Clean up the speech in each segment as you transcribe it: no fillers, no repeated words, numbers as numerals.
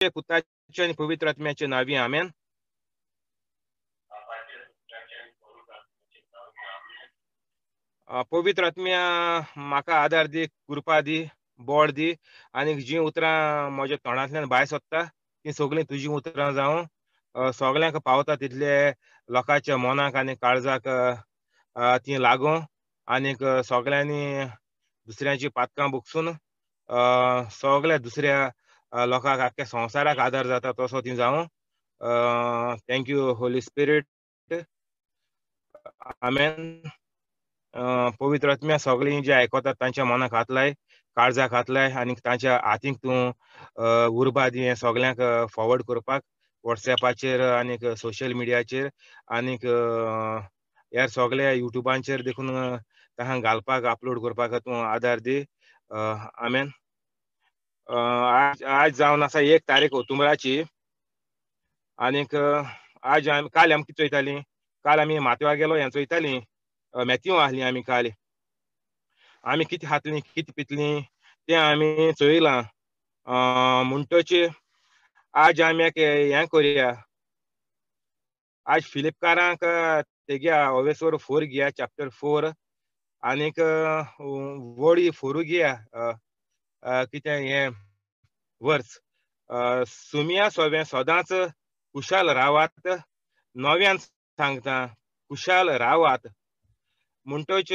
पुताचे आनी पवित्र आत्म्याचे नांवी आमेन. पवित्र आत्म्या म्हाका आदार दी, कृपा दी, बळ दी आनी जीं उतरां म्हज्या तोंडांतल्यान भायर सोदता तीं सगळीं तुजीं उतरां जावं सगळ्यांक पावता तितले लोकांच्या मनाक आनी काळजाक तीं लागूं आनीक सगळ्यांनी दुसऱ्यांची पातकां भोगसून सगळ्या दुसऱ्या लोकांक आख्ख्या संवसाराक आदार जाता तसो ती जावं. Thank you Holy Spirit, amen. पवित्र आत्म्या सगळीं जे आयकतात तांच्या मनाक हात लाय, काळजाक हात लाय आनी तांच्या हातीक तूं उर्बा दी हें सगळ्यांक फॉवर्ड करपाक वॉट्सॅपाचेर आनीक सोशल मिडियाचेर आनीक ह्या सगळ्या युट्यूबांचेर देखून तांकां घालपाक अपलोड करपाक तूं आदार दी. आमेन. आज आज जावन आसा 1 तारीख ऑक्टोबराची आनीक आज काल आमी कितें चोयतालीं, काल आमी माथव्या गेलो हें चोयतालीं, मेथी आहली आमी काल, आमी कितें खातलीं कितें पितलीं तें आमी चोयलां. म्हणटच आज आमी एक हें करया, आज फिलिपकारांक तेग्या ओवेसोर 4 घेया, चॅप्टर 4 आनीक वळी 4 घेया. कितें हें वर्स, सुमिया सोवें सदांच खुशाल रावात, नव्यान सांगता खुशाल रावात. म्हणटच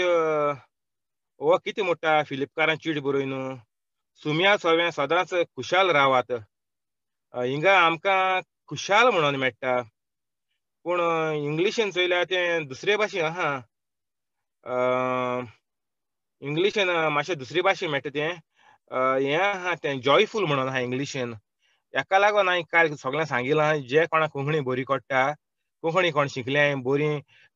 हो कितें म्हणटा फिलिपकारान चीट बरोवन न्हू, सुमिया सोवें सदांच खुशाल रावात. हिंगा आमकां खुशाल म्हणून मेळटा पूण इंग्लिशीन चोयल्यार तें दुसरे भाशेन आहा, इंग्लिशीन मातशें दुसरे भाशेन मेळटा तें हें आहा तें जॉयफूल म्हणून आहा इंग्लिशीन. हेका लागून हांवें काल सगळ्यांक सांगिलां जे कोणाक कोंकणी बरी कळटा, कोंकणी कोण शिकलें बरी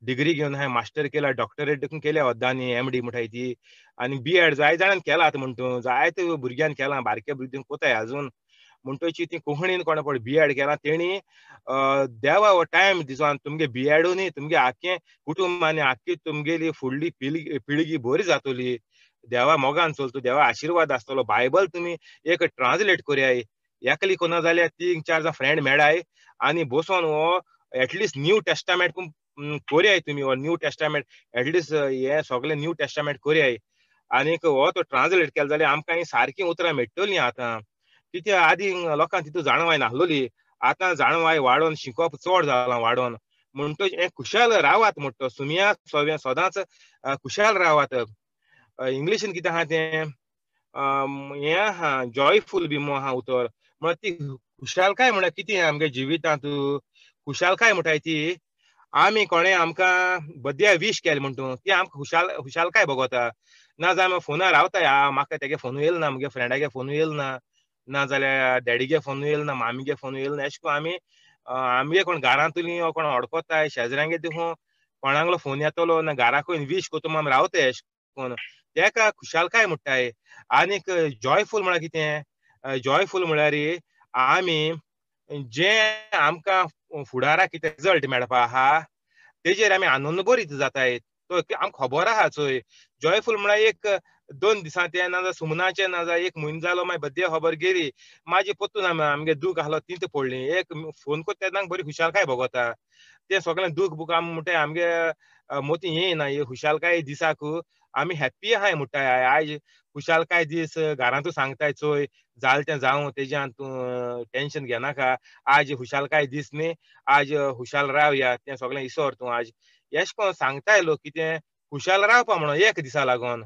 डिग्री घेवन हांवें मास्टर केला, डॉक्टरेट देखून केल्या अद्दांनी, एमडी म्हणटाय ती, आनी बी एड जाय जाणान केलां आतां म्हणटा, जायते भुरग्यान केलां, बारक्या भुरग्यांक कोताय आजून. म्हणटची ती कोंकणीन कोणा पळय बी एड केलां तेणी देवा हो टायम दिसो तुमगे बी एडू न्ही तुमगे आख्खें कुटुंब आनी आख्खी तुमगेली फुडली पिळगी बरी जातली. देवा मोगान चलतो, देवा आशिर्वाद आसतलो. बायबल तुमी एक ट्रान्सलेट करयाय, एकली कोना जाल्यार 3-4 जाण फ्रेंड मेळाय आनी बसोन हो एटलिस्ट न्यू टेस्टामेंट करयाय तुमी, हो न्यू टेस्टामेंट एटलिस्ट हे सगळें न्यू टेस्टामेंट करयाय आनीक हो तो ट्रान्सलेट केलो जाल्यार आमकां सारकीं उतरां मेळटलीं. आतां कित्याक आदीं लोकांक तितू जाणवाय नासलोली, आतां जाणवाय वाडोन शिकोवप चड जालां वाडोन. म्हणटच हें खुशाल रावात म्हणटा, सुमिया सोवें सदांच खुशाल रावात. इंग्लिशीन कितें आहा तें हें आहा जॉयफूल बी आहा उतर, म्हळ्यार ती खुशालकाय म्हळ्यार कितें आमगे जिवितांत खुशालकाय म्हणटाय ती आमी कोणें आमकां बद्या वीश केलें म्हणटा ती आमकां खुशालकाय भोगता. ना जाल्यार आमी फोनार रावताय, म्हाका तेगे फोनू येयल ना, म्हगे फ्रेंडागे फोनू येयल ना, ना जाल्यार डॅडीगे फोनू येयल ना, मामीगे फोनू येयल ना, अशें करून आमी आमगे कोण घरांतली कोण अडकताय शेजऱ्यांगे देखून कोणागलो फोन येतलो ना घराकून वीश करता आमी रावताय अशें करून तेका खुशालकाय म्हणटाय. आनीक जॉयफूल म्हळ्यार कितें, जॉयफूल म्हळ्यार आमी जें आमकां फुडाराक कितें रिजल्ट मेळपा आहा तेजेर आमी आनंद बरीत जाताय, तो आमकां खबर आहा. चोय जॉयफूल म्हळ्यार 1-2 दिसां तें ना जाल्यार सुमनाचें ना जाल्यार 1 म्हयनो जालो मागीर बद्दे खबर गेली, मागीर परतून आमी आमगे दूख आसलो तींच पडली, एक फोन करता तेन्ना बरी खुशालकाय भोगता. तें सगळें दूख बूक आमी म्हणटाय आमगे मोती येना ही खुशालकाय दिसाक आमी हॅप्पी आहाय म्हणटाय. आयज खुशालकाय दीस घरांतू सांगताय चोय जालें तें जावं तेज्यान तूं टेंशन घेनाका, आज खुशालकाय दीस न्ही, आज खुशाल रावया, तें सगळें इसोर तूं आज, अशें करून सांगताय लोक कितें खुशाल रावपा म्हणून एक दिसा लागून.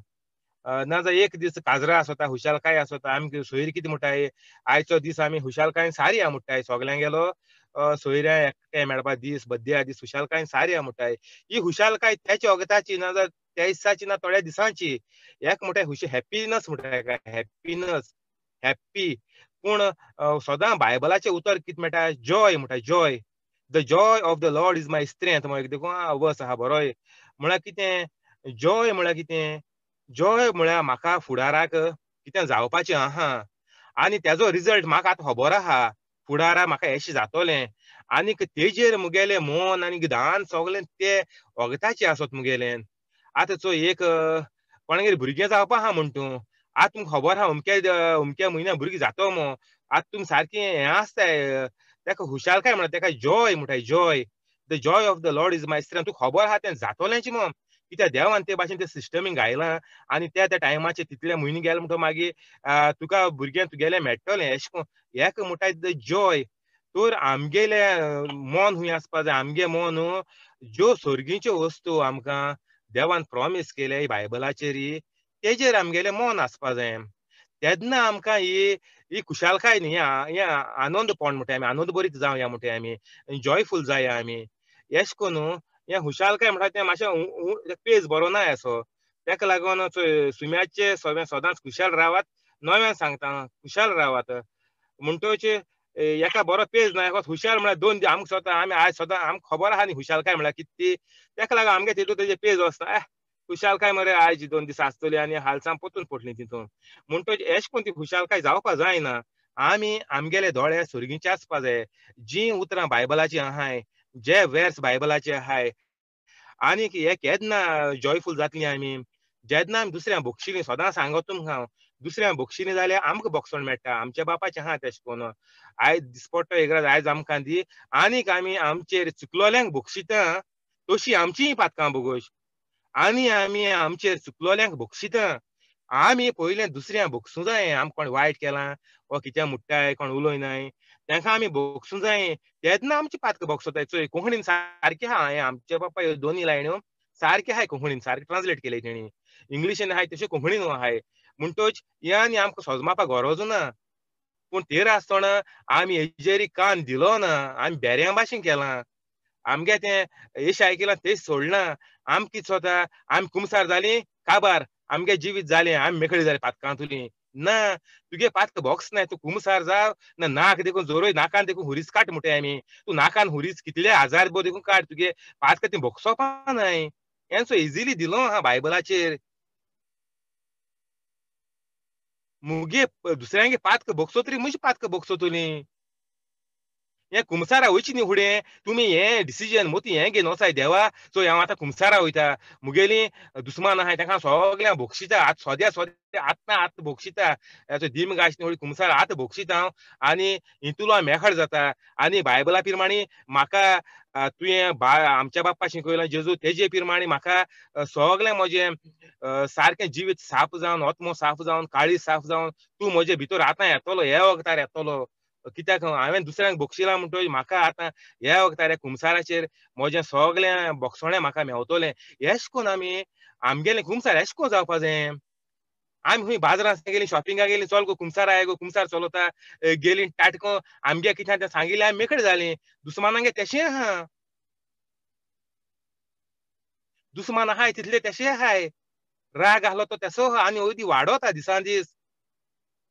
ना जाल्यार एक दीस काजरा आसता खुशालकाय आसता, आमी सोयरी कितें म्हणटाय आयचो दीस आमी खुशालकायेन सारया म्हणटाय, सगळ्यांगेलो सोयऱ्या एकठांय मेळपा दीस, बद्दया दीस खुशालकायेन सारया म्हणटाय. ही खुशालकाय त्याच्या वखदाची ना जाल्यार त्या दिसाची ना थोड्या दिसांची, एक म्हणटाय हॅप्पीनस म्हणटाय, हॅप्पीनस हॅप्पी. पूण सदां बायबलाचें उतर कितें मेळटा, जॉय म्हणटा, joy, the joy of the Lord is my strength. मागीर देखून वर्स आहा बरोय म्हळ्यार कितें, जॉय म्हळ्यार कितें, जॉय म्हळ्यार म्हाका फुडाराक कितें जावपाचें आहा आनी तेजो रिजल्ट म्हाका आतां खबर आहा, फुडाराक म्हाका येशें जातलें आनीक तेजेर मुगेलें मन आनी धान सगळें ते वखदाचें आसत मुगेलें. आतां चोय एक कोणागेर भुरगें जावपा आहा म्हण तूं, आतां तुमकां खबर आहा अमक्या अमक्या म्हयन्या भुरगीं जातो मो, आतां तुमी सारकें हें आसताय तेका खुशालकाय म्हणटा, तेका जॉय म्हणटाय, joy, the joy of the Lord is my strength. तुका खबर आहा तें जातोलेंच म्हण, कित्याक देवान ते भाशेन ते सिस्टमीक घायलां आनी त्या त्या टायमाचेर तितले म्हयने गेले म्हणटो मागीर तुका भुरगें तुगेलें मेळटलें. एशें कोन्न हेका म्हणटाय the joy. तर आमगेलें मन खूंय आसपा जाय, आमगे मन ज्यो सर्गीच्यो वस्तू आमकां देवान प्रोमीस केले बायबलाचेर तेजेर आमगेलें मन आसपा जाय. तेन्ना आमकां ही ही खुशालकाय न्ही, हें आनंदपण म्हणटाय आमी, आनंद बरीत जावया म्हणटाय आमी, जॉयफूल जाया आमी. एशें कोन्न हें खुशालकाय म्हणटा तें मातशें पेज बरो ना असो, तेका लागून सुम्याचे सगळें सदांच खुशाल रावात. नव्यान सांगता खुशाल रावात म्हणटोच एका बरो पेज ना, एका खुशाल म्हळ्यार दोन दीस आमकां स्वता आमी आयज सदां आमकां खबर आहा न्ही खुशालकाय म्हळ्यार कितें ती, तेका लागून आमगे तितून तेजे पेज वचना, खुशालकाय मरे आयज दोन दीस आसतली आनी हालसां परतून पडली तितून. म्हणटोच एशें कोन्न ती खुशालकाय जावपा जायना. आमी आमगेले दोळे सर्गीचे आसपा जाय, जीं उतरां बायबलाचीं आहाय, जे वेर्स बायबलाचे आहाय. आनीक हे केन्ना जॉयफूल जातली आमी, जेन्ना आमी दुसऱ्यांक बक्षिली. सदां सांगत तुमकां हांव, दुसऱ्यांक बक्षिली जाल्यार आमकां बक्षण मेळटा, आमच्या बापाचें आहा तेशें कोन्न. आयज दिसपट्टो इगर्ज आयज आमकां दी, आनीक आमी आमचेर चुकलोल्यांक बक्षिता तशी आमचीय पातकां बोगोश. आनी आमी आमचेर चुकलोल्यांक बक्षिता. आमी पयलें दुसऱ्यांक बक्षूं जाय, आमकां कोण वायट केलां वा कित्याक मुट्टाय, कोण उलयनाय तेंकां आमी बक्षूं जाय, तेन्ना आमची पातकां बक्षोताय. चोय कोंकणीन सारकें आहा हें, आमच्या बापा ह्यो दोनी लायन्यो सारकें आहाय, कोंकणीन सारकें ट्रान्सलेट केलें तेणी, इंग्लिशीन आहाय तशें कोंकणीन आहाय. म्हणटोच हें आनी आमकां सोजमापा गरज ना. पूण तेर आसतना आमी हेजेर कान दिलो ना, आमी बेऱ्यां भाशेन केलां, आमगे तें येश आयकलां तें सोडलां. आम कितें सोता, आमी कुमसार जालीं काबार, आमगे जिवीत जालें, आमी मेकळी जाली पातकांतुली. ना, तुगे पातक बॉक्स नाय, तूं कुमसार जाव ना, नाक देखून जोरोय नाकान देखून हुरीस काट म्हणटाय आमी, तूं नाकान हुरीस कितले हजार बो देखून काड, तुगे पातक ती बॉक्सोपा नाय. हें इजिली दिलो हा बायबलाचेर. मुगे दुसऱ्यांगे पातक बॉक्सो तरी म्हजी पातक बॉक्सो तुली. हें कुमसारा वयची न्ही फुडें, तुमी हें डिसिजन मोती हें घेवन वचाय देवा, सो हांव आतां कुमसारा वयता, मुगेली दुस्मान आहाय तेंकां सगळ्यांक बक्षिता, आतां सोद्या सोद्या आतां आतां बक्षिता, दिम गाश न्ही कुमसार आतां बक्षिता हांव, आनी हितूलो हांव मेखळ जाता. आनी बायबला पिरमाणी म्हाका तुवें आमच्या बाप्पा शिकयलां जेजू, तेजे पिरमाणी म्हाका सगळें म्हजें सारकें जिवीत साफ जावन, आत्मो साफ जावन, काळी साफ जावन, तूं म्हजे भितर आतां येतलो, ह्या वखदार येतलो. कित्याक हांवें दुसऱ्यांक बक्षिलां म्हणटकीर म्हाका आतां ह्या वखदार कुमसाराचेर म्हजें सगळें बक्षणें म्हाका मेवतलें. एशें कोन्न आमी आमगेलें कुमसार एशें कोन्न जावपा जाय. आमी खंय बाजारांत गेलीं, शॉपिंगाक गेलीं, चल गो कुमसार आय गो, कुमसार चलता गेलीं टाटको आमगे कितें तें सांगिल्लें, आमी मेकळी जालीं. दुस्मानांगे तेशें आहा, दुस्मान आहाय तितले तेशें आहाय, राग आहलो तो तेसो आहा आनी अदी वाडोता दिसान दीस,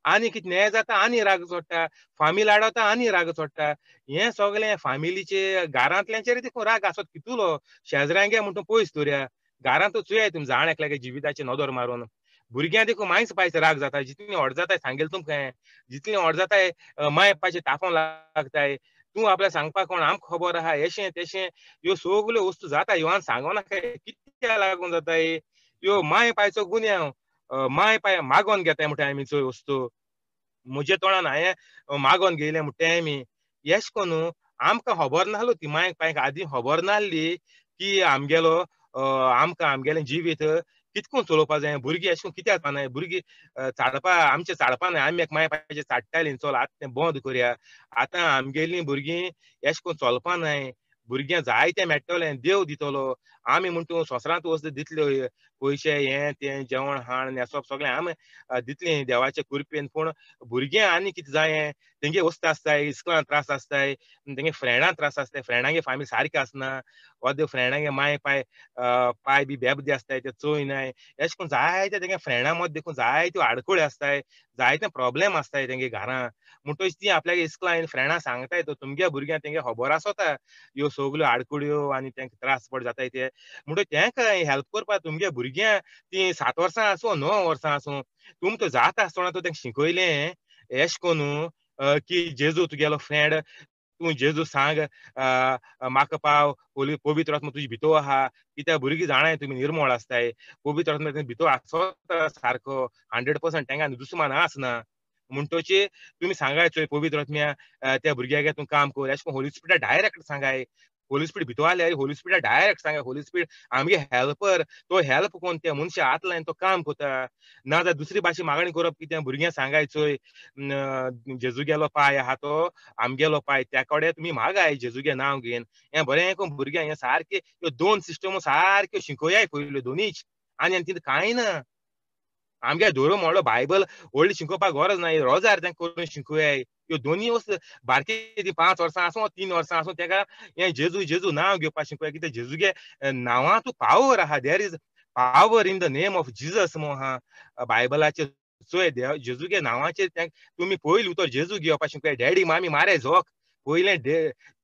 आनी कितें न्याय जाता आनी राग चोडटा, फामील आडवता आनी राग चोडटा. हें सगळें फामिलीचे घरांतल्यांचेर देखून राग आसत कितलो, शेजऱ्यांगे म्हणटा पयस दवरया, घरांत चोयाय तुमी जाण एकल्यागे जिविताची नदर मारून. भुरग्यां देखून मायस पायस राग जाता, जितली व्हड जाताय सांगेल तुमकां, जितली व्हड जाताय माय पायचे तापोंक लागताय, तूं आपल्या सांगपाक कोण आमकां खबर आहा, एशें तेशें ह्यो सगल्यो वस्तू जाता. ह्यो आनी सांगो नाका कित्याक लागून जाताय, ह्यो माय पायचो गुन्यांव, माय पाय मागोन घेताय म्हणटाय आमी. चोय वस्तू म्हज्या तोंडान हांवें मागोन घेयलें म्हणटाय आमी. एशें कोन्न आमकां खबर नासलो, ती माय पायक आदीं खबर नासली की आमगेलो आमकां आमगेलें जिवीत कितकोन चलोवपा जाय. भुरगीं एशें कोन्न कित्याक जावपा नाय, भुरगीं चाडपा आमचें चाडपा नाय, आमी एक माय पायचें चाडटालीं, चल आतां तें बंद करया, आतां आमगेलीं भुरगीं एशें कोन्न चलपा नाय, भुरग्यां जायतें मेळटलें, देव दितलो, आमी म्हणटा संवसारांत वस्त दितल्यो, पयशे हें तें जेवण हाण न्हेसप सगळें आमी दितलीं देवाचे कृपेन, पूण भुरग्यां आनी कितें जायें, तेंगे वस्त आसताय, इस्कुलान त्रास आसताय, तेंगे फ्रेंडां त्रास आसताय, फ्रेंडांगे फामील सारकें आसना, वा ते फ्रेंडांगे माय पाय पाय बी बेबदे आसताय, ते चोयनाय, एशें करून जायते तेंगे फ्रेंडां मदीं देखून जायत्यो आडखळी आसताय, जायते प्रोब्लेम आसताय तेंगे घरां. म्हणटकीच ती आपल्याक इस्कुलान फ्रेंडां सांगताय, तो तुमगे भुरग्यांक तेंगे खबर आसता ह्यो सगल्यो आडखळ्यो आनी तेंकां त्रास पड जाताय ते, म्हणटकीच तेंकां हेल्प करपाक तुमगे भुरग्यां तीं 7 वर्सां आसूं 9 वर्सां आसूं, तुमकां जाता आसतना तो तेंकां शिकयलें एशें करून की जेजू तुगेलो फ्रेंड, तूं जेजू सांग म्हाका पाव, पवित्र आत्मा तुजी भितर आहा, कित्याक भुरगीं जाणाय तुमी निर्मळ आसताय, पवित्र आत्मा भितर आसता सारको 100% तेंका दुस्मान आसना. म्हणटोची तुमी सांगाय चोय पवित्र आत्म्या त्या भुरग्याक तूं काम कर. अशें करून होली स्पिरिटा डायरेक्ट सांगाय. होली स्पिरिट भितर आसल्यार होली स्पिरिटा डायरेक्ट सांगा. होली स्पिरिट आमगे हेल्पर, तो हेल्प कोन त्या मनशा हात लायन तो काम करता. ना जाल्यार दुसरी भाशे मागणी करप कितें, भुरग्यांक सांगाय चोय जेजू गेलो पांय आहा तो आमगेलो पांय, त्या कडेन तुमी मागाय जेजूगे नांव घेवन. हें बरें करून भुरग्यांक हें सारकें ह्यो दोन सिस्टम सारक्यो शिकोयाय पयल्यो दोनीच. आनी आनी तितून कांय ना. आमगे धोरो म्हणलो बायबल व्हडली शिकोवपाक गरज ना, रोजार तांकां करून शिकोयाय. ह्यो दोनी वस्तू बारके ती 5 वर्सां आसूं 3 वर्सां आसूं तेका हें जेजू जेजू नांव घेवपाक शिकोया. कित्याक जेजूगे नांवांतू पावर आहा. There is power in the name of Jesus म्हूण आहा बायबलाचेर. चोय देव जेजूगे नांवाचेर तुमी पयलीं उतर जेजू घेवपाक शिकोया. डॅडी मामी मारे झोक पयलें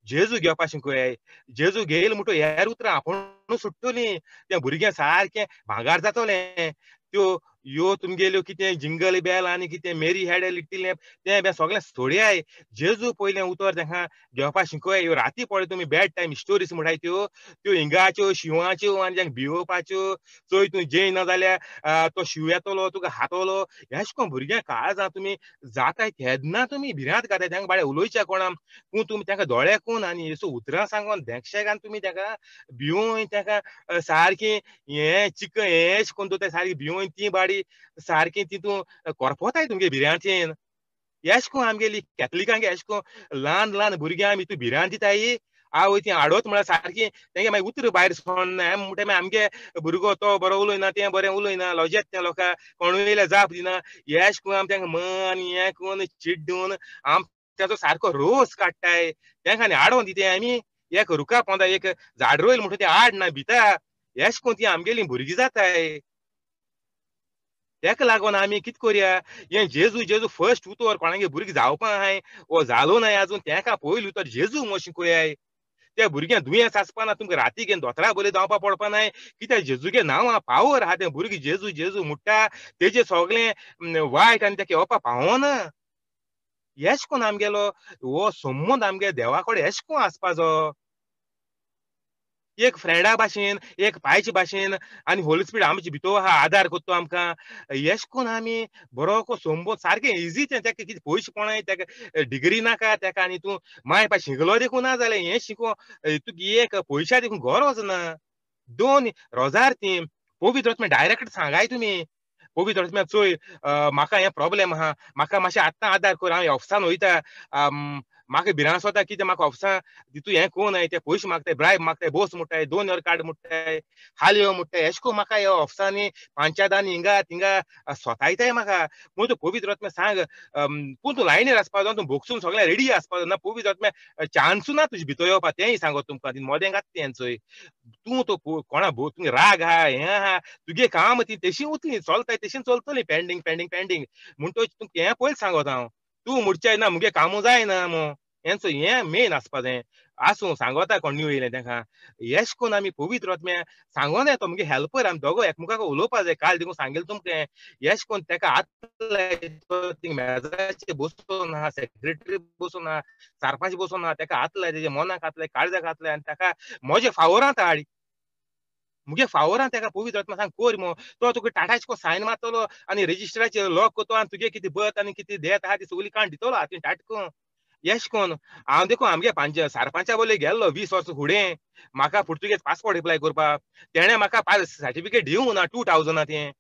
जेजू घेवपाक शिकोयाय. जेजू घेयल म्हणटो हेर उतरां आपूण सुट्टलीं. तें भुरगें सारकें भांगार जातलें. त्यो ह्यो तुमगेल्यो कितें जिंगल बेल आनी कितें मेरी हॅड लिटिल लॅम्प तें बी सगळें सोडयाय. जेजू पयलें उतर तांकां घेवपाक शिकोय. ह्यो राती पळय तुमी बेड टायम स्टोरीज म्हणटाय त्यो, त्यो हिंगाच्यो शिंवाच्यो आनी तांकां भिवोवपाच्यो. चोय तूं जेय ना जाल्यार तो शिंव येतलो तुका हातलो. अशें करून भुरग्यांक काळजां तुमी जाताय तेन्ना तुमी भिरांत घाताय. तांकां बाळे उलोवच्या कोणाक पूण तुमी तांकां दोळे कोन आनी येसो उतरां सांगोन धेंगशेकान तुमी तांकां भिवोन तांकां सारकें हें चिकन हें अशें करून दवरताय सारकें भिवोन ती बाडी सारकें तितून करपोताय तुमगे भिरांतेन. अशें करून आमगेली कॅथलिकांक अशें करून ल्हान ल्हान भुरग्यांक आमी तूं भिरांत दिताय. आवय ती आडवत म्हळ्यार सारकी तेंगे मागीर उतर भायर सोडना. म्हणटा मागीर आमगे भुरगो तो बरो उलयना तें बरें उलयना, लजेत त्या लोकांक कोणूय येयल्यार जाप दिना. अशें करून आमी तांकां मन हें करून चिड्डून आम ताचो सारको रोस काडटाय. तांकां आनी आडोवन दिताय आमी. एक रुखा पोंदा एक झाड रोयल म्हणटा तें आड ना भिता. अशें करून ती आमगेलीं भुरगीं जाताय. तेका लागून आमी कितें करया, हें जेजू जेजू फर्स्ट उतर कोणागे भुरगीं जावपा आहाय वो जालो नाय आजून तेका पयलीं उतर जेजू म्हूण शिकोयाय. त्या भुरग्यांक दुयेंस आसपा ना, तुमकां राती घेवन दोतोरा बरें धांवपा पडपा नाय. कित्याक जेजूगे नांव आहा पावर आहा. तें भुरगीं जेजू जेजू म्हणटा तेजें सगळें वायट आनी तेका येवपा पावना. अशें करून आमगेलो हो संबंद आमगे देवा कडेन अशें करून आसपाचो. एक फ्रेंडा भाशेन, एक पायचे भाशेन. आनी होली स्पिरिट आमचे भितर आहा, आदार करता आमकां. अशें करून आमी बरो संबंद सारकें इजी तें. तेका कितें पयशे कोणाय तेका डिग्री नाका तेका. आनी तूं माय पाय शिकलो देखून ना जाल्यार हें शिको तुका एक पयशा देखून गरज ना. दोन रोजार ती पवित्र आत्मा डायरेक्ट सांगाय तुमी. पवित्र आत्म्या चोय म्हाका हें प्रोब्लेम आहा, म्हाका मातशें आत्तां आदार कर, हांव ऑफिसान वयता, म्हाका भिरांत वता कितें म्हाका ऑफिसान तितू हें कोण आय ते पयशे मागताय, ब्रायब मागताय, बोस म्हणटाय, 2 वर कार्ड म्हणटाय, हाल यो म्हणटाय. अशें करून म्हाका ह्या ऑफिसांनी पंचायतांनी हिंगा थिंगा सोतायताय म्हाका. पूण तूं पवित्र आत्म्या सांग. पूण तूं लायनीर आसपा जाय, तूं बोक्सून सगळें रेडी आसपा जाय. ना पवित्र आत्म्या चान्सूच ना तुजे भितर येवपा. तेंय सांगत तुमकां मोदें घात तें चोय. तूं तो कोणा तुगे राग आहा हें आहा तुगे काम ती तेशी उरतली चलताय तेशीन चलतली पेंडींग पेंडींग पेंडींग. म्हणटच तुमकां हें पयलीं सांगत हांव. तूं म्हणचें ना मुगे कामूं जायना मो हेंचो हें मेन आसपा जाय. आसूं सांगता कोण न्यू येयलें तेंका. अशें करून आमी पवित्र आत्म्या सांगोना तो मुगे हेल्पर. आमी दोगो एकमेकाक उलोवपा जाय. काल देखून सांगेल तुमकां. अशें करून तेका हात लायतो मेजाचेर बसून आहा, सेक्रेटरी बसून आहा, सरपंच बसून आहा, तेका हात लाय, तेजे मनाक हात लाय, काळजाक हात लाय आनी तेका म्हजे फावरांत हाड. मुगे फावरान तेका पवित्र आत्मा सांग कोर मो. तो तुका टाटाचो सायन मारतलो आनी रजिस्टराचेर लॉक करतो आनी तुगे कितें बत आनी कितें देत आहा ती सगळी काण दितलो हातीन टाटको. अशें करून हांव देखून आमगे पंच सरपंचा बोले गेल्लो 20 वर्सां फुडें म्हाका पुर्तुगेज पासपोर्ट एप्लाय करपाक. तेणें म्हाका सर्टिफिकेट दिवंक ना 2000 तें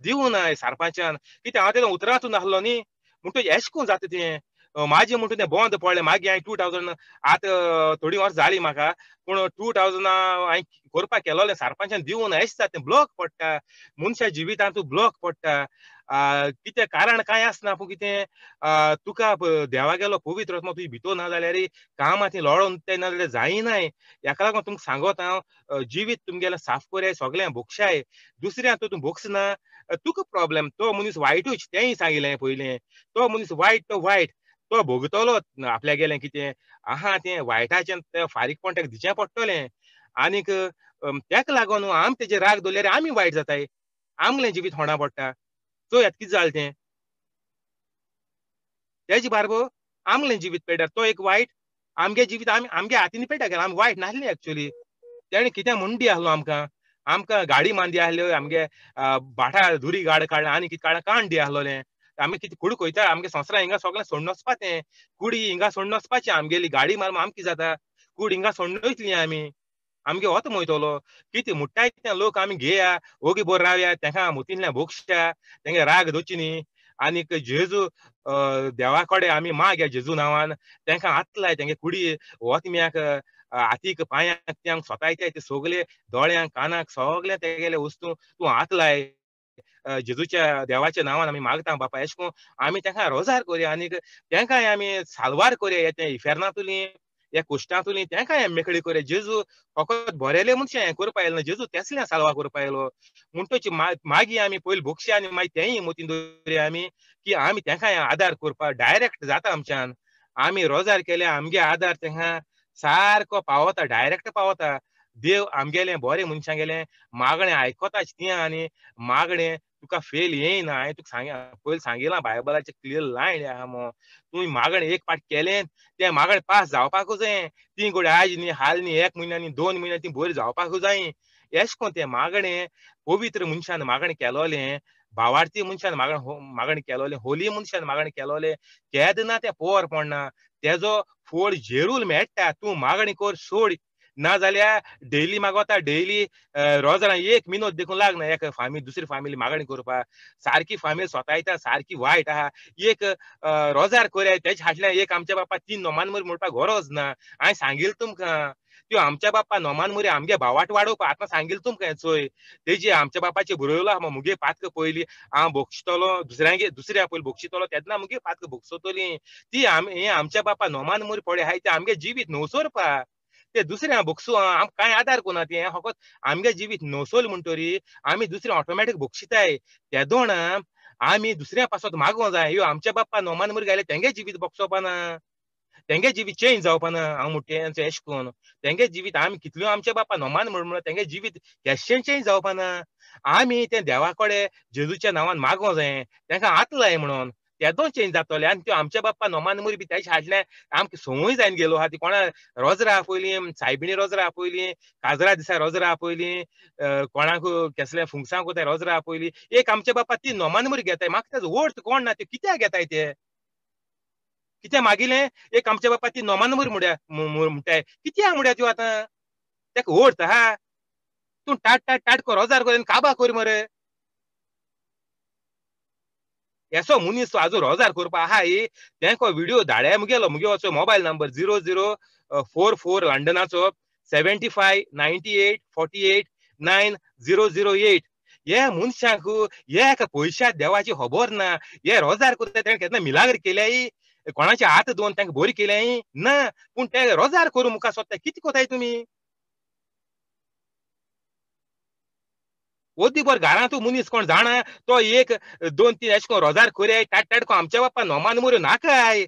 दिवंक ना सरपंचान. कितें हांव तें उतरांतूच नासलो न्ही. म्हणटच अशें करून जाता तें. म्हाजें म्हणटा तें बंद पडलें. मागीर हांवें 2000 आतां थोडीं वर्सां जालीं म्हाका, पूण 2000 हांवें करपाक केलोलें सरपंचान दिवंक ना. अशें जाता तें ब्लॉक पडटा मनशा जिवितांत, ब्लॉक पडटा. कितें कारण कांय आसना पूण कितें तुका देवा गेलो पवित्र आत्मा तुजी भितर ना जाल्यार कामां ती लडोन तें ना जाल्यार जायनाय. हेका लागून तुमकां सांगत हांव जिवीत तुमगेलें साफ करयाय, सगळें भोगशाय. दुसऱ्यां तूं भोगसना तुका प्रोब्लेम. तो मनीस वायटूच तेंय सांगिल्लें पयलें. तो मनीस वायट, तो वायट, तो भोगतलो आपल्या गेलें कितें आहा तें वायटाचें तें फारीकपण ताका दिवचें पडटलें. आनीक तेका लागून आमी तेजेर राग दवरल्यार आमी वायट जाताय, आमगेलें जिवीत होणा पडटा. चोयात कितें जालें तें. तेजे बारबो आमगेलें जिवीत पेड्यार. तो एक वायट आमगे जिवीत आमी आमगे हातीन पेड्यार गेलें. आमी वायट नासलें एक्चुअली. तेणें कितें म्हूण दी आसलो आमकां. आमकां गाडी मांदी आसल्यो, आमगे भाटा दुरी गाड काडला आनी कितें काडला काण दी आसलोलें. आमी कितें कुड कोयता आमगे संवसारा हिंगा सगळें सोडून वचपा तें कुडी हिंगा सोडून वचपाचें आमगेली गाडी मारून आमकी जाता कूड हिंगा सोडून वयतली आमी आमगे वत मोयतलो कितें मुट्टाय तें लोक आमी घेया ओगी बरो रावया तेंका मोतींतल्यान भोगशा तेंगे राग दवरची न्ही आनीक जेजू देवा कडेन आमी मागया जेजू नांवान तेंकां हात लाय तेंगे कुडी वतम्याक हातीक पांयांक ते सोतायताय ते सगळे दोळ्यांक कानाक सगळे तेगेले वस्तू तूं हात लाय जेजूच्या देवाच्या नांवान आमी मागता बापा एश कोन आमी तेंकां रोजार करया आनीक तेंकांय आमी साल्वार करया तें इफेर्नांतुली ह्या कुश्टांतुली तेंकांय मेकळी करया. जेजू फकत बरेले मनशां हें करपा आयलो ना, जेजू तेसल्या साल्वार करपा आयलो. म्हणटच मागीर आमी पयलीं भोगशे आनी मागीर तेंय मतीन दवरया आमी की आमी तेंकांय आदार करपा डायरेक्ट जाता आमच्यान. आमी रोजार केले आमगे आदार तेंकां सारको पावता, डायरेक्ट पावता. देव आमगेलें बरें मनशांगेलें मागणें आयकताच ती आनी मागणें तुका फेल येयना. हांवें तुका सांग पयलीं सांगिलां बायबलाचें क्लियर लायन आहा मो, तुवें मागणें एक पाट केलें तें मागणें पास जावपाकूच जाय. ती घोडे आयज न्ही हाल न्ही एक म्हयन्या न्ही 2 म्हयन्या ती बरी जावपाकूच जाय. एश कोन तें मागणें पवित्र मनशान मागणें केलोलें, भावार्थी मनशान मागणें केलोलें, होली मनशान मागणें केलोलें केन्ना तें पोर पडना, तेजो फोड जेरूल मेळटा. तूं मागणी कर सोड, ना जाल्यार डेली मागोता डेली रोजरां एक मिनोत देखून लागना एक फामिली दुसरी फामिली मागणी करपाक. सारकी फामिली स्वतायता सारकी वायट आहा. एक रोजार करया तेजे फाटल्यान एक आमच्या बापा 3 नोमान मोरी म्हणपाक गरज ना. हांवें सांगिल्लें तुमकां त्यो आमच्या बाप्पा नोमान मोरी आमगे भावाट वाडोवपा आतां सांगिल्लें तुमकां चोय तेजी आमच्या बापाचे बरयलो आहा मुगे पातक पयलीं हांव भोगशितलो दुसऱ्यांगे दुसऱ्या पयलीं भोगशितलो तेन्ना मुगे पातक भोगसतली. ती आमी आमच्या बाप्पा नोमान मोरी पळय आहाय ते आमगे जिवीत नवसोरपा ते दुसऱ्या भोगसू आमकां कांय आदार कोना. तें फकत आमगे जिवीत नवसोल म्हणटरी आमी दुसरें ऑटोमॅटीक भोगशिताय. तेदोण आमी दुसऱ्या पासत मागोंक जाय ह्यो आमच्या बाप्पा नोमान मोरी घायले तेंगे जिवीत भोगसोवपा ना, तेंगे जिवीत चेंज जावपा ना. हांव म्हणटा तेंचें एश कोन तेंगे जिवीत आमी कितल्यो आमच्या बाप्पा नोमान म्हण तेंगे जिवीत केशें चेंज जावपा ना. आमी तें देवा कडेन जेजूच्या नांवान मागोंक जाय तेंकां हात लाय म्हणून तेदों चेंज जातलें. आनी त्यो आमच्या बाप्पा नोमान मोरी बी तेजे हाडल्यान आमकां संवय जायन गेलो आहा. ती कोणा रोजरा आपयली, सायबिणी रोजरा आपयली, काजरा दिसा रोजरा आपयली, कोणाक केसल्या फुंगसांक वताय रोजरा आपयली. एक आमच्या बाप्पा ती नोमान मोरी घेताय म्हाका तेजो अर्थ कोण ना. त्यो कित्याक घेताय ते कित्याक मागिलें एक आमच्या बाप्पा ती नोमान मोरी म्हणटाय कित्याक म्हणया त्यो आतां तेका अर्थ आहा. तूं टाट टाट टाट कर रोजार कर काबा कर मरे. एसो मनीस तो आजून रोजार करपा आहाय तेंको व्हिडिओ धाडया मुगेलो मुगे मोबायल नंबर 0044 लंडनाचो 75 98 48 9008. हे मनशांक एक पयशा देवाची खबर ना. हे रोजार करता तेणें केन्ना मिलाग्र केल्याय, कोणाचे हात दोन तांकां बरी केल्याय ना, पूण ते रोजार करूं मुखार सोदता. कितें कोताय तुमी ओदीभर घरांतू मनीस कोण जाणा तो 1 2 3 एश कोन रोजार करयाय टाट टाट को आमच्या बाप्पा नोमान मोऱ्यो नाकाय.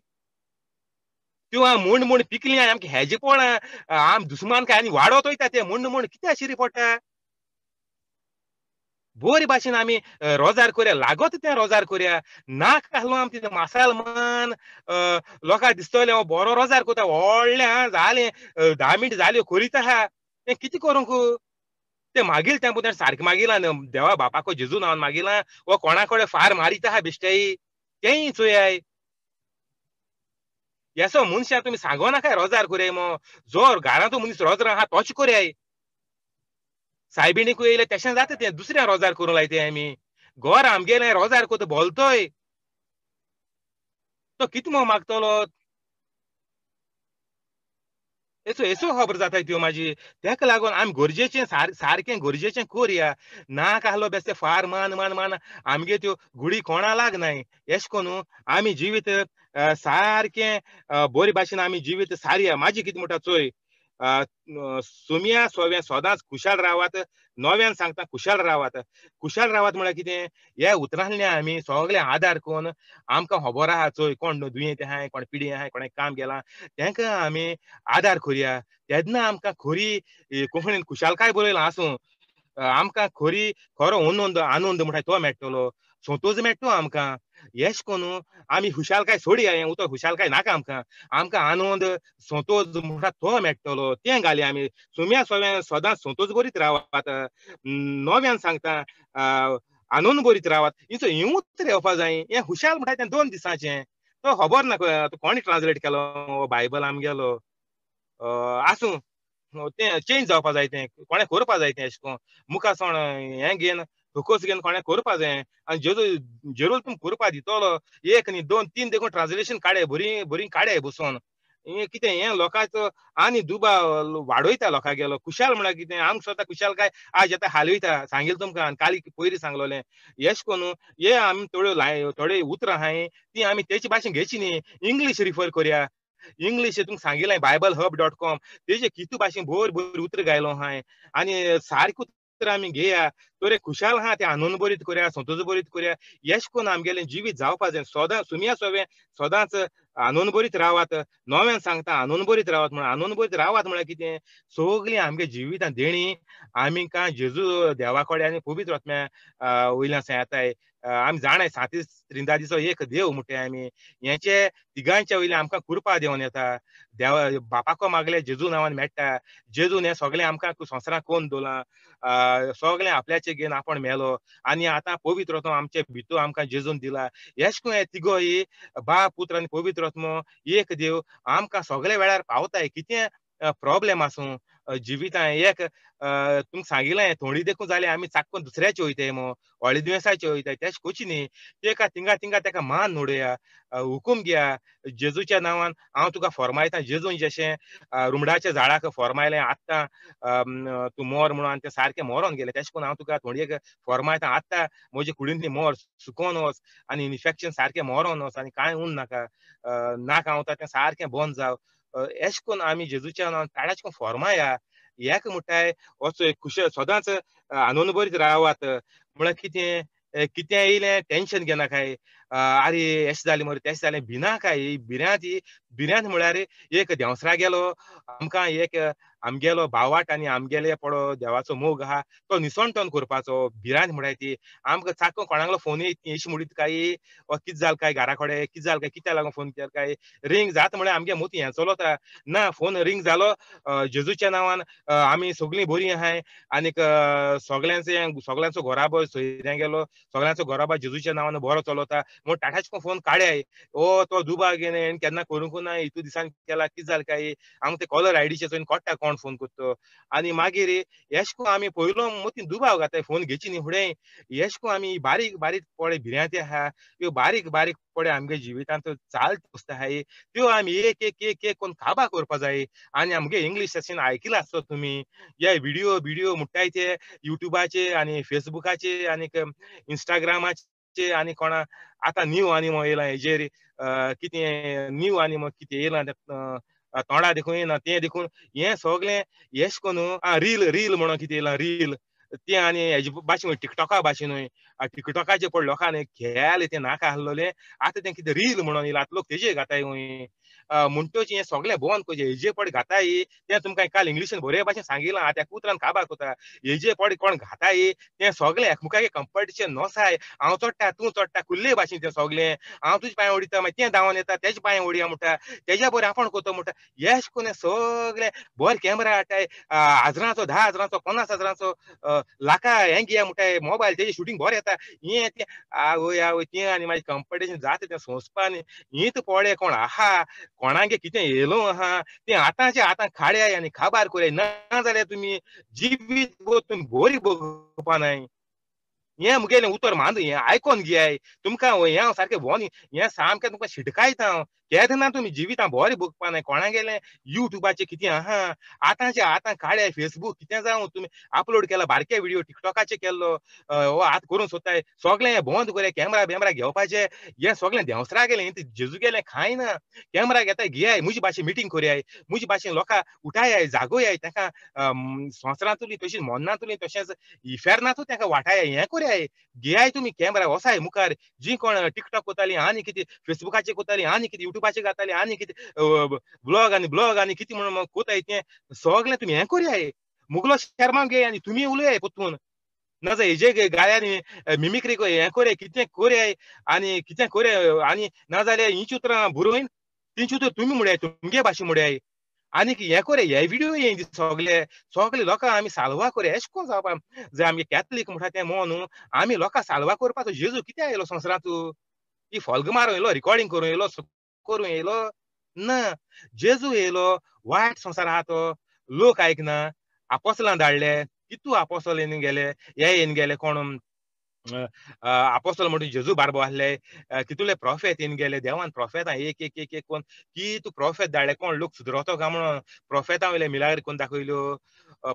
त्यो म्हूण म्हूण पिकली आमकां हेजे पळा आम दुस्मान काय आनी वाडोत वयता ते म्हूण म्हूण कित्याक शिरी पडटा. बरी भाशेन आमी रोजार करया लागत तें रोजार करया नाका आहलो आम तितूं मासाल मान लोकांक दिसतलें हो बरो रोजार करता व्हडलें आं जालें 10 मिनटां जाल्यो करीत आहा तें कितें करूंक. ते मागील तें पळय सारकें मागिलां देवा बापाको जेजू नांवान मागिलां वो कोणा कडेन फार मारीत आहा बेश्टेय तेंय चोयाय. येसो मनशां तुमी सांगो नाकाय रोजार करयाय मो जो घरांतू मनीस रोजार आहा तोच करयाय. सायबिणीकूय येयलें तेशें जाता तें दुसऱ्या रोजार करूंक लायताय आमी. घर आमगेलें रोजार करता बोलतोय तो कितें मो मागतलो एसो एसो खबर जाता त्यो म्हाजी. तेका लागून आमी गरजेचें सारकें गरजेचें करया. नाका आहलो बेश्टे फार मान मान मान आमगे त्यो गुडी कोणा लागनाय. एश कोन आमी जिवीत सारकें बरे भाशेन आमी जिवीत सारया. म्हाजी कितें म्हणटा चोय सुम्या सोव्या सदांच खुशाल रावात. नव्यान सांगता खुशाल रावात. खुशाल रावात म्हळ्यार कितें ह्या उतरांतल्यान आमी सगळे आदार करून आमकां खबर आहा चोय कोण दुयेंत आहाय कोण पिडी आहाय कोणें काम गेलां तेंकां आमी आदार करया. तेन्ना आमकां खरी कोंकणीन खुशालकाय बरयलां आसूं आमकां खरी खरो आनंद आनंद म्हणटा तो मेळटलो, संतोश मेळटलो आमकां. एश कोन आमी खुशालकाय सोडया हें उतर खुशालकाय नाका आमकां. आमकां आनंद संतोश म्हणटा तो मेळटलो तें घाली आमी सुम्या सोव्या सदांच संतोश बरीत रावात. नव्यान सांगता आनंद बरीत रावात. इंचो हिंव उतर येवपा जाय. हें खुशाल म्हणटा तें 2 दिसांचें तो खबर ना कोणी ट्रान्सलेट केलो बायबल आमगेलो. आसूं तें चेंज जावपा जाय, तें कोणें करपा जाय तें अशें करून मुखार सण हें घेवन फोकस घेवन कोणें करपा जाय. आनी जेजू जेरूल तुमकां करपा दितलो 1 न्ही 2 3 देखून ट्रान्सलेशन काडे बरी बरी काडे बसून. हें कितें हें लोकांचो आनी दुबाव वाडयता लोकां गेलो. खुशाल म्हळ्यार कितें आमकां स्वता खुशाल काय आज आतां हालयता सांगिल्लें तुमकां काल पयलीं सांगलोलें. येश करून हे आमी थोड्यो थोडे उतरां आहाय ती आमी तेचे भाशेन घेवची न्ही, इंग्लीश रिफर करया. इंग्लीश तुमकां सांगिल्लें BibleHub.com तेजे कितू भाशेन भोर भोर उतरां गायलो आहाय आनी सारकें उतरां आमी घेया. तर खुशाल आहा तें आनंद बरीत करया, संतोश बरीत करया. येश करून आमगेलें जिवीत जावपा जाय. सदां सुमया सवें सदांच आनंद बरीत रावात. नव्यान सांगता आनंद बरीत रावात म्हणून. आनंद बरीत रावात म्हळ्यार कितें सगळीं आमगे जिवितां देणी आमी कांय जेजू देवा कडेन आनी पवित्र आत्म्या वयल्यान येताय. आमी जाणाय सातीस त्रिंदादीचो एक देव म्हणटाय आमी. हेचे तिगांच्या वयल्यान आमकां कृपा देवन येता. देवा बापाको मागले जेजू नांवान मेळटा. जेजून हें सगळें आमकां संवसाराक कोण दवरलां, सगळें आपल्याचें घेवन आपूण मेलो आनी आतां पवित्र आत्मो आमचे भितर आमकां जेजून दिला. येश करून हे तिगोय बाप पुत्र आनी पवित्र आत्मो एक देव आमकां सगळे वेळार पावताय. कितें प्रोब्लेम आसूं जिवितां एक तुमकां सांगिल्लें थोडी देखून जालें आमी चाक्कोन दुसऱ्याचे वयताय मो व्हडले दुयेंसाचे वयताय तेश कोची न्ही. तेका थिंगा थिंगा तेका मान उडया, हुकूम घेया जेजूच्या नांवान हांव तुका फॉर्मायता. जेजून जशें रुमडाच्या झाडाक फॉर्मायलें आत्तां तूं मोर म्हणून आनी तें सारकें मरोन गेलें, तेश करून हांव तुका थोडयेक फॉर्मायता. आत्तां म्हजे कुडींतली मोर सुकोन वच आनी इन्फेक्शन सारकें मरोन वच आनी कांय उर नाका, नाक हांवता तें सारकें बंद जाव. एश करून आमी जेजूच्या नांवान काडाच करून फॉर्माया. एक म्हणटाय असो खुश सदांच आनंद बरीत रावात म्हळ्यार कितें कितें येयलें टेंशन घेनाकाय. आरे एशें जालें मरे तेशें जालें भिनाकाय. भिरांत ही भिरांत म्हळ्यार एक देंवसरा गेलो आमकां एक आमगेलो भावाट आनी आमगेले पडो देवाचो मोग आहा तो निसणटन करपाचो भिरांत म्हळ्यार ती आमकां चाको कोणागलो फोन येत एशी म्हणीत काय वा कितें जालें काय घरा कडेन कितें जालें काय कित्याक लागून फोन केलो काय रिंग जाता म्हळ्यार आमगे मोती हें चलता ना. फोन रिंग जालो जेजूच्या नांवान आमी सगळीं बरीं आहाय आनीक सगळ्यांचे सगळ्यांचो घराबो सोयऱ्यां गेलो सगळ्यांचो घराबो जेजूच्या नांवान बरो चलता म्हूण टाटाच फोन काड्याय. ओ तो दुबाव घेवन केन्ना करूंक ना हितू दिसान केला कितें जालें काय आमकां ते कॉलर आयडीचे चोयन कळटा कोण फोन करतो. आनी मागीर एश करून आमी पयलो मतीन दुबाव घाताय फोन घेवची न्ही फुडें. एश करून आमी बारीक बारीक पळय भिरांती आहा त्यो बारीक बारीक पळय आमगे जिवितांत चालत वस्तू आहाय त्यो आमी एक एक एक एक करून काबा करपा जाय. आनी आमगे इंग्लीश सेशन आयकिलां आसतो तुमी हे व्हिडियो व्हिडियो म्हणटाय ते युट्यूबाचे आनी फेसबुकाचे आनी इंस्टाग्रामाचे आनी कोणा आतां न्यू आनी येयलां हेजेर कितें न्यू आनी कितें येयलां तोंडा देखून येना तें देखून हें सगळें येश करून रील रील म्हणून कितें येयलां रील तें आनी हेजे भाशेन टिकटॉका भाशेनूय टिकटॉकाचे पळय लोकांनी खेळ्ळे तें नाका आसलोलें आतां तें कितें रील म्हणून येयलां आतां लोक तेजेर घाताय खंय. म्हणटोच हें सगळें बंद करचें. हेजे पड घाताय तें तुमकां काल इंग्लिशीन बरे भाशेन सांगिलां आतां एका उतरान काबार करता. हेजे पड कोण घाताय तें सगळें एकमेकांक कंपिटिशन नोसाय हांव चडटा तूं चडटा कुल्ले भाशेन तें सगळें हांव तुजे पांय ओडिता मागीर तें धांवन येता तेजे पांय ओडया म्हणटा तेज्या बरें आपूण करता म्हणटा. येश करून सगळें बरें कॅमेरा हाडटाय हजारांचो 10 हजारांचो 50 हजारांचो लाखा हें घेया म्हणटाय मोबायल तेजें शुटींग बरें येता हें तें आवय आवय तें आनी मागीर कंपिटिशन जाता तें सोंसपा आनी हीत पळय कोण आहा कोणागे कितें येयलो आहा तें आतांचे आतां खाड्याय आनी खाबार करया. ना जाल्यार तुमी जिवीत तुमी बरी बघपा नाय. हें मुगेलें उतर मांद हें आयकोन घेयाय. तुमकां हें हांव सारकें वोन हें सामकें तुमकां शिटकायता हांव. केन्ना तुमी जिवितां बरें भोगपा नाय. कोणागेलें युट्यूबाचें कितें आहा आतांचे आतां काड्याय फेसबूक कितें जावं तुमी अपलोड केला बारके व्हिडियो टिकटॉकाचे केल्लो हो आतां करूंक सोदताय सगळें बंद करया. कॅमेरा बॅमरा घेवपाचें हें सगळें देंवसरा गेलें जेजू गेलें खांय ना. कॅमेरा घेताय घेयाय म्हजी भाशेन मिटींग करयाय म्हजी भाशेन लोकां उठायाय जागोयाय तांकां संवसारांतुली तशीच मरणांतुली तशेंच इफेर्नांतूय तांकां वाटायाय हें करयाय. घेयाय तुमी कॅमेरा वसाय मुखार जी कोण टिकटॉक कोताली आनी कितें फेसबुकाचेर कोताली आनी कितें युट्यूबाचेर घाताली आनी कितें ब्लॉग आनी ब्लॉग आनी कितें म्हणून कोताय तें सगळें तुमी हें करयाय. मुगलो शर्मा घेय आनी तुमी उलयाय परतून ना जाल्यार हेजे गाळ्यांनी मिमिक्री हें करयाय कितें करयाय आनी कितें करयाय आनी ना जाल्यार हीं उतरां बरोवन तीं उतरां तुमी म्हणयाय तुमगे भाशेन म्हणयाय. आनीक हें कोरे हे विडियो येय सगळे सगळे लोकांक आमी साल्वा कोरे. एशें कोन्न जावपा जे आमगे कॅथलीक म्हणटा तें मोन न्हू, आमी लोकांक साल्वा करपाचो जेजू कित्याक येयलो संवसारांत? ही फोल्ग मारून येयलो, रिकॉर्डिंग करून येयलो, करून येयलो ना. जेजू येयलो, वायट संवसार आहा तो, लोक आयकना, आपोसलां धाडले, कितू आपोसल येवन गेले, हे येवन गेले कोण आपोसल म्हणून जेजू बारबो आसले, कितुले प्रोफेत येवन गेले. देवान प्रोफेतां एक एक एक एक कोण की तूं प्रोफेत धाडले, कोण लोक सुदरतो काय म्हणून प्रोफेतां वयले मिलाग्री कोण दाखयल्यो,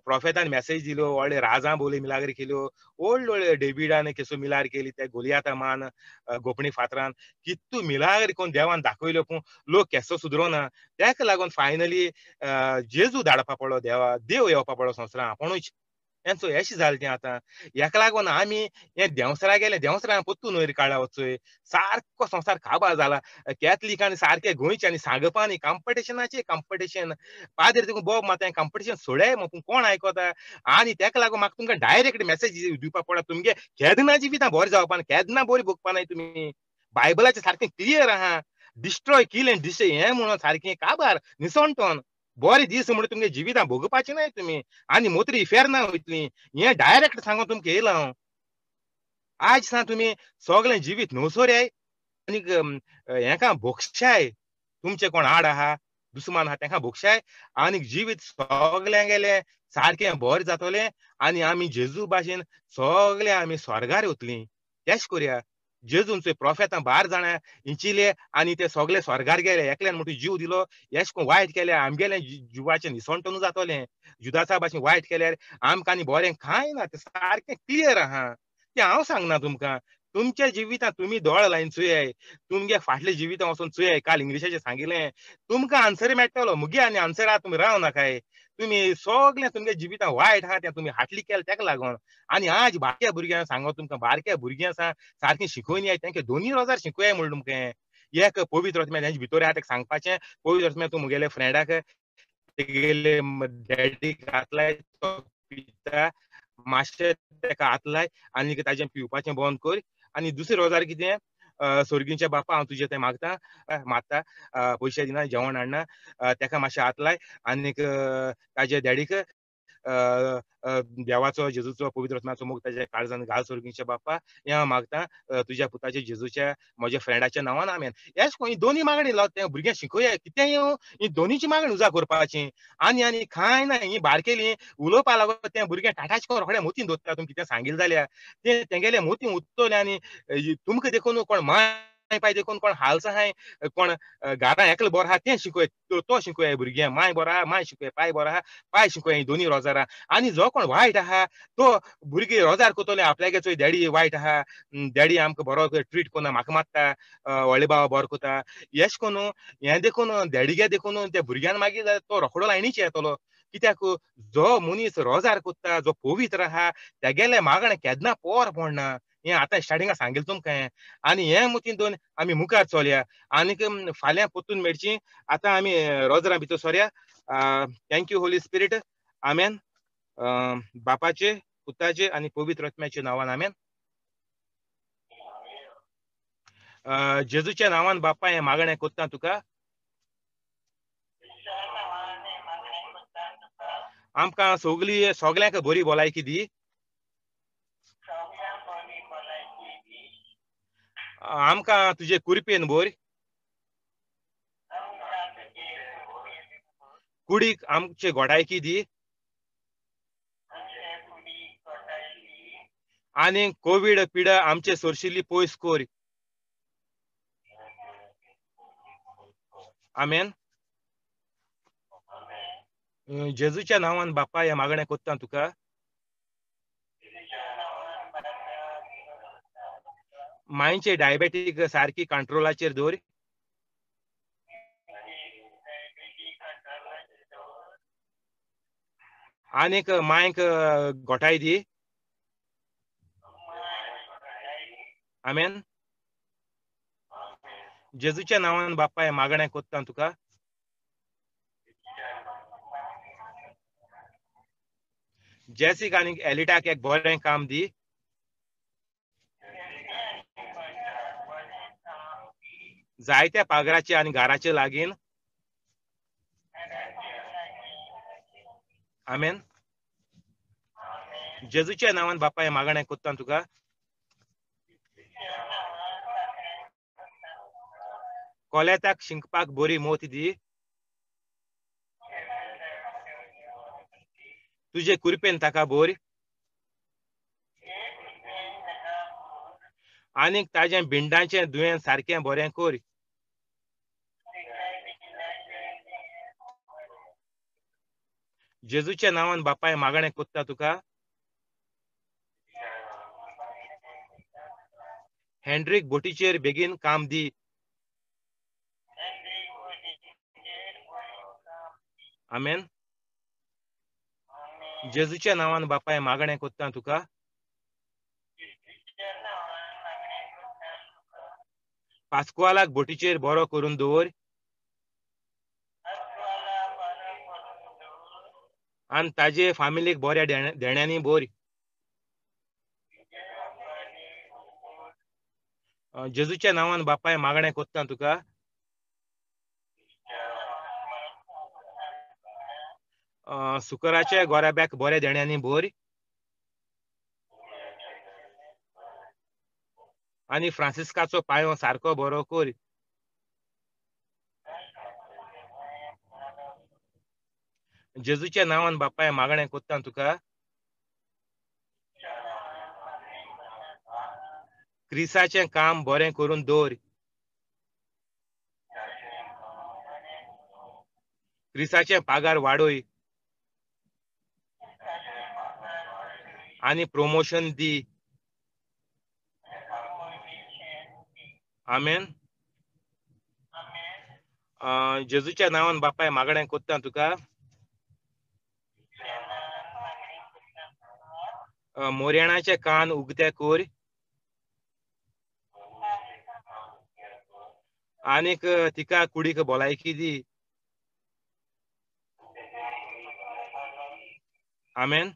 प्रोफेतान मॅसेज दिल्यो, व्हडले राजां बोले मिलाग्री केल्यो, व्हडले व्हडले डेविडान केसो मिलाग्री केली ते गोलियाता मान गोपणी फातरान, कितू मिलाग्री कोण देवान दाखयल्यो, पूण लोक केसो सुदरोना. तेका लागून फायनली जेजू धाडपा पडलो, देवा देव येवपा पडलो संवसारांत आपुणूच. तेंचो येशें जालें तें आतां. हेका लागून आमी हें देंवसरा गेले, देंवसरा पोत्तून वयर काडला वचूय, सारको संवसार काबार जाला. कॅथलिकांनी सारकें गोंयचे आनी सांगपानी कॉम्पिटिशनाचें कॉम्पिटिशन, पाद्री तुका बोब मारता, हें कॉम्पिटिशन सोडय पूण कोण आयकता? आनी तेका लागून म्हाका तुमकां डायरेक्ट मॅसेज दिवपा पडटा, तुमगे केन्ना जिवितां बरें जावपा ना, केन्ना बरी भोगपा नाय तुमी. बायबलाचें सारकें क्लियर आहा, डिस्ट्रॉय किल एंड डिस्ट्रॉय हें म्हणून सारकें काबार निसणटोन बरे दीस म्हणून तुमगे जिवितां भोगपाचें नाय तुमी, आनी मोत्री इफेर्ना वयतली. हें डायरेक्ट सांगून तुमकां येयलां हांव. आयज सान तुमी सगळें जिवीत नवसोऱ्याय आनीक हेका भोगशाय, तुमचें कोण आड आहा दुस्मान आहा तेंका भोगशाय, आनीक जिवीत सगळ्यां गेलें सारकें बरें जातलें आनी आमी जेजू भाशेन सगळें आमी स्वर्गार वतलीं. तेश कोरया. जेजून चोय प्रोफेतां बार जाणां इंचिले आनी ते सगळे स्वर्गार गेले, एकल्यान मोठो जीव दिलो. एश कोन वायट केल्यार आमगेलें जिवाचें निसणटनू जातलें. जुदासा भाशेन वायट केल्यार आमकां आनी बरें कांय ना. तें सारकें क्लियर आहा, तें हांव सांगना तुमकां. तुमच्या जिवितांत तुमी दोळे लायन चोयाय, तुमगे फाटले जिवितां वचोन चोयाय. काल इंग्लिशाचें सांगिल्लें तुमकां आन्सर मेळटलो, मुगे आनी आन्सर आहा, तुमी राव नाकाय. तुमी सगळें तुमगे जिवितां वायट आहा तें तुमी हाटली केलें तेका लागून. आनी आज बारक्या भुरग्यांक सांगो तुमकां, बारक्या भुरगीं आसा सारकीं शिकोवन याय, तेंकां दोनी रोजार शिकोया म्हणून तुमकां. एक पवित्र आत्म्या तेंचे भितर आहा तेका सांगपाचें, पवित्र आत्म्या तूं मुगेले फ्रेंडाक तेगेले डॅडीक हात लाय, तो पिता मातशें तेका हात लाय आनी ताजें पिवपाचें बंद कर. आनी दुसरें रोजार कितें, सोर्गींच्या बापा हांव तुजें तें मागता मागता, पयशे दिना, जेवण हाडना, तेका मातशें हात लाय आनीक ताजे डॅडीक देवाचो जेजूचो पवित्र आत्म्याचो मोग ताज्या काळजान घाल सोर्गींच्या बापा, हें हांव मागता तुज्या पुताच्या जेजूच्या म्हज्या फ्रेंडाच्या नांवान, आमेन. एश कोन ही दोनी मागणी लावता तें भुरग्यांक शिकोया कितें येवं, ही दोनीची मागणी उजा करपाची. आनी आनी कांय ना, ही बारकेली उलोवपा लागो तें भुरगें टाटाच करून रोखडें मोतीन दवरता. तुमकां कितें सांगिल्लें जाल्यार तें तेंगेलें मोतीन उत्तलें. आनी तुमकां देखून कोण माय पाय देखून कोण हालस आहाय, कोण घरां एकलो बरो आहा तें शिकय, तो शिकय भुरग्यांक, माय बरो आहा माय शिकय, पाय बरो आहा पाय शिकय, दोनी रोजार आहा. आनी जो कोण वायट आहा तो भुरगीं रोजार करतले आपल्यागे चोय डॅडी वायट आहा, डॅडी आमकां बरो ट्रीट करना, म्हाका मारता, व्हडले बाबा बरो करता, एश कोन्न हें देखून डॅडीगे देखून त्या भुरग्यान मागीर तो रोखडो लायनीचे येतलो. कित्याक जो मनीस रोजार करता, जो पवित्र आहा तेगेलें मागणें केन्ना पोर पडना. हें आतां स्टार्टिंगा सांगिल्लें तुमकां. आनी हें मोतीन दोन आमी मुखार चलया आनीक फाल्यां परतून मेळची. आतां आमी रोजरा भितर सोरया. Thank you Holi spirit, आमेन. बापाचे पुताचे आनी पवित्र आत्म्याच्या नांवान आमेन. जेजूच्या नांवान बापा हें मागणें करता तुका, आमकां सगळी सगळ्यांक बरी भलायकी दी, आमकां तुजे कुरपेन भर, कुडीक आमचे गोडायकी दी आनी कोवीड पिडा आमचे सोरशिल्ली पयस कर, आमेन. जेजूच्या नांवान बापा ह्या मागणें करता तुका, मांयचे डायबेटीक सारकी कंट्रोलाचेर दवर, आनीक मांयक गोठाय दी, आमेन. जेजूच्या नांवान बापा ह्या मागणें करता तुका, जेसीक आनी एलिटाक एक बरें काम दी, जायत्या पागराचे आनी घराचे लागीन आमेन. जेजूच्या नांवान बापाय मागणें कोत्ता तुका. कोलेताक शिंकपाक बरी मोत दी. तुजे कुरपेन ताका बोर आनीक ताजें भिंडांचें दुयें सारकें बरें कोर. जेजूच्या नांवान बापाय मागणें कोत्ता तुका. हेंड्रीक बोटीचेर बेगीन काम दी. आमेन. जेजूच्या नांवान बापाय मागणें कोत्ता तुका. पास्कुआलाक बोटीचेर बरो करून दवर आनी ताजे फामिलीक बऱ्या देण्यांनी बोर. जेजूच्या नांवान बापाय मागणें कोत्ता तुका. सुकराच्या गोराब्याक बऱ्या देण्यांनी भर आनी फ्रांसिस्काचो पांयो सारको बरो कर. जेजूच्या नांवान बापाय मागणें कोत्ता तुका. क्रिसाचें काम बरें करून दवर. क्रिसाचें पागार वाडय आनी प्रोमोशन दी. आमेन. जेजूच्या नांवान बापाय मागणें कोत्ता तुका. मोरयाणाचे कान उगते कोर आनीक तिका कुडीक भलायकी दी. आमेन.